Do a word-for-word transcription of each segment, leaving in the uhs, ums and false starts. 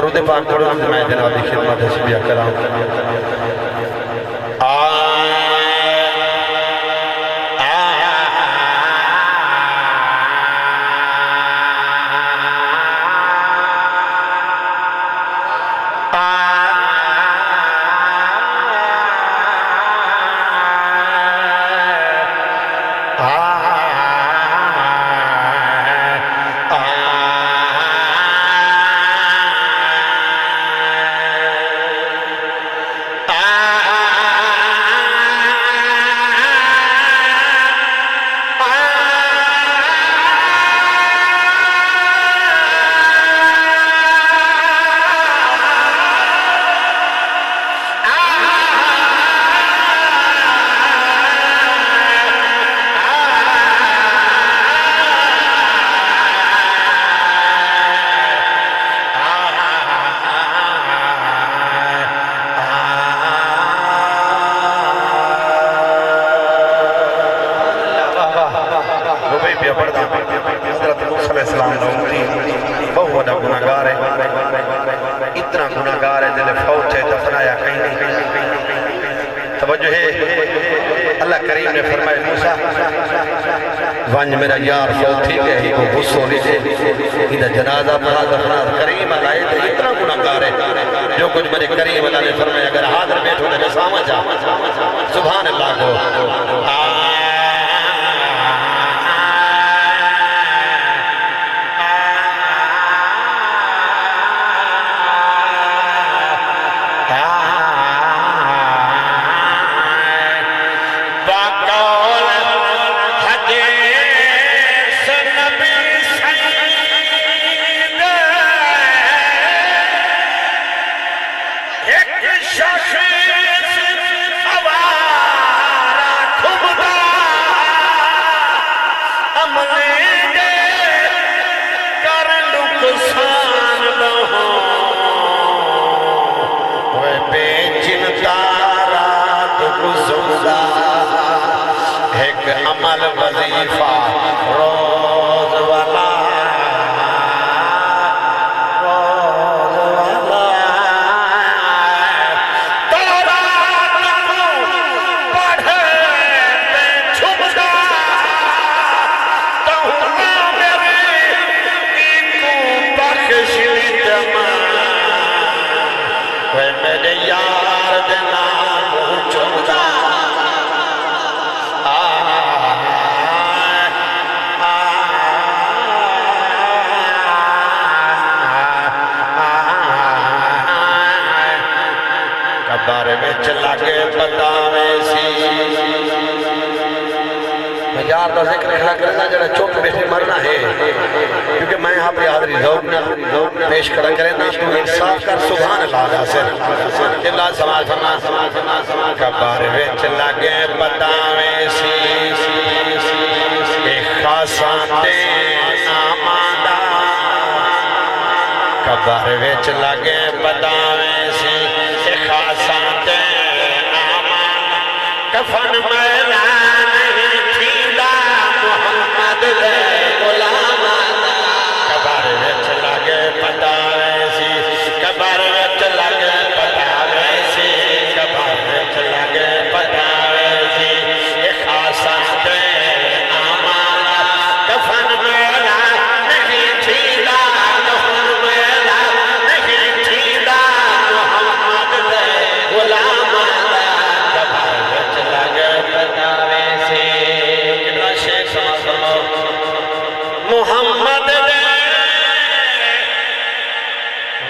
درود پاک پڑھو تے میں جناب دی خدمت اچ پیا کراں۔ آ، آ، آ، ربی پیا پڑھدا، حضرت موسیٰ علیہ السلام دا امتی بہت وݙا گناہگار ہے، اتنا گناہگار ہے جنہیں فوت ہے دفنایا کہیں نہیں۔ توجہ ہے، اللہ کریم نے فرمائے، موسیٰ، ونڄ میرا یار فوت تھی ڳئے، ایکوں غسل ݙے، ایندا جنازہ پڑھا، دفنا۔ کریم اللہ ہے تے اتنا گناہگار ہے، جو کجھ میرے کریم اللہ نے فرمایا، اگر حاضر ٻیٹھو تے ݙساواں چا۔ سبحان اللہ کو۔ بقول حدیث نبی سید، ہک شخص آوارہ گھمدا، عملیں دے کر نقصان ݙہوں۔ اوئے بے چنتا رات گزردا، ہک عمل وظیفہ روز والا، روز والا۔ تورات کوں پڑھ تے جھمدا، تہوں عامر اینکوں بخش ݙتم۔ اوئے میݙے یار دے ناں کوں چمدا۔ آ، آ، آ، قبر وچ لڳ پتاویسی۔ میں یار دا ذکر کھڑا کرنا، جڑا چپ بیٹھے مرنا ہے، کیونکہ میں اپݨی حاضری ذوق نال پیش کھڑا کرنا۔ تو انصاف کر، سبحان اللہ دا سر۔ اللہ سماج فرما۔ قبر وچ لڳ پتاویسی، اے خاصاں تے عاماں دا۔ قبر وچ لڳ پتاویسی، اے خاصاں تے عاماں دا۔ کفن میلا نہیں تھیندا محمد دے غلاماں دا۔ قبر وچ لڳ پتاویسی، قبر وچ لڳ پتاویسی، قبر وچ لڳ پتاویسی۔ اے خاصاں تے عاماں دا۔ کفن میلا نہیں تھیندا، کفن میلا نہیں تھیندا محمد دے غلاماں دا۔ قبر وچ لڳ پتاویسی۔ قبلہ شیخ سماعت فرماؤ۔ محمد دے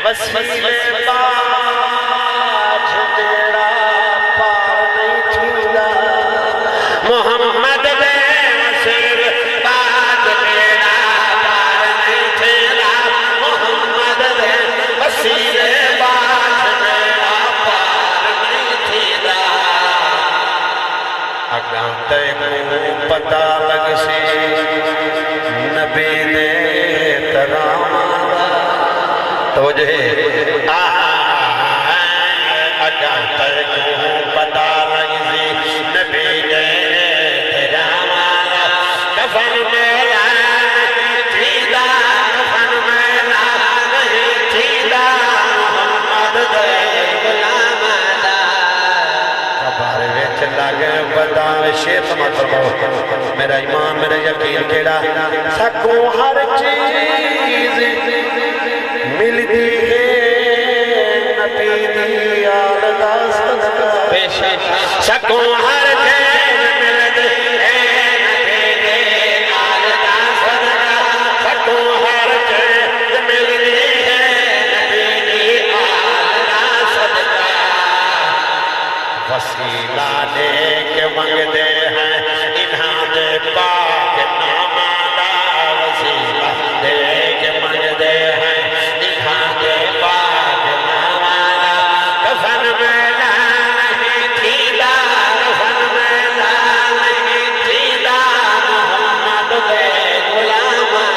وسیلے ٻاجھ ٻیڑا پار نہیں تھیندا۔ محمد دے وسیلے ٻاجھ ٻیڑا پار نہیں تھیندا۔ محمد دے وسیلے ٻاجھ ٻیڑا پار نہیں تھیندا۔ اڳاں تیکوں پتہ لڳسی نبی دے تراماں دا۔ توجہ ہے۔ آ، اڳاں تیکوں پتہ لڳسی نبی دے تراماں دا۔ کفن میلا نہیں تھیندا، کفن میلا نہیں تھیندا۔ شعر سماعت فرماؤ۔ میرا ایمان، میرا یقین کیڑا؟ ساکوں ہر چیز ملدی ہے نبی دی آل دا صدقہ۔ بے شک۔ ساکوں